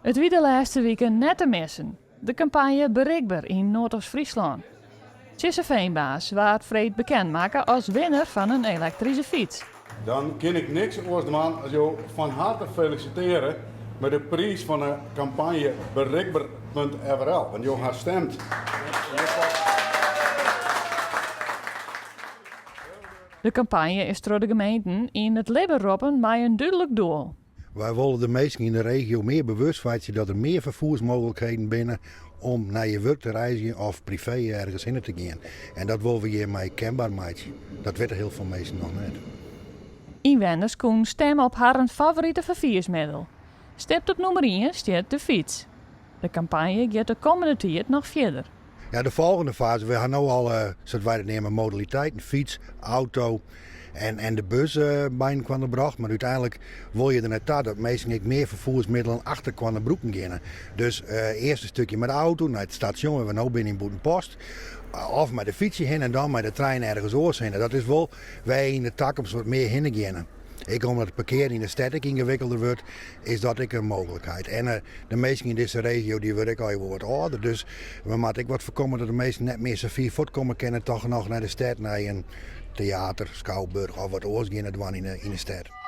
It wie de lêste wiken net te missen, de kampanje Berikber yn Noardeast-Fryslân. Tjisse Veenbaas waard freed bekend makke as winner fan in elektryske fyts. Dan kin ik niks oars dwaan as jo fan harte felisitearje mei de priis fan 'e kampanje Berikber.frl, want jo ha stimd. De kampanje is troch de gemeenten yn it libben roppen mei in dúdlik doel. Wy wolle de minsken yn de regio mear bewust meitsje dat der mear ferfoersmooglikheden binne om nei je wurk te reizgjen of privee ergens hinne te gean. En dat wolle we hjirmei kenber meitsje. Dat witte hiel folle minsken noch net. Ynwenners koenen stimme op harren favorite ferfiersmiddel. Stipt op nûmer ien stiet de fyts. De kampanje giet de kommende tiid noch fierder. Ja, de folgjende faze, we ha no al, sa't wy dat neame, modaliteiten, fyts, auto en de bus byinoar brocht. Mar úteinlik wol je der nei ta dat minsken ek mear ferfoersmiddelen achterkoar brûken geane. Dus earst in stikje mei de auto nei it stasjon wêr't we no binne yn Bûtenpost, of mei de fyts hinne en dan mei de trein ergens oars hinne. Dat is wol wêr je yn de takomst wat mear hinne geane. Ek omdat it parkearen yn de stêd ek yngewikkelder wurdt, is dat ek in mooglikheid. En de minsken yn dizze regio dy wurde ek al wol wat âlder, dus we moatte ek wat foarkomme dat de minsken net mear sa fier fuortkomme kinne, toch noch nei de stêd, nei in teater, skouburch of wat oars geane dwaan yn de stêd.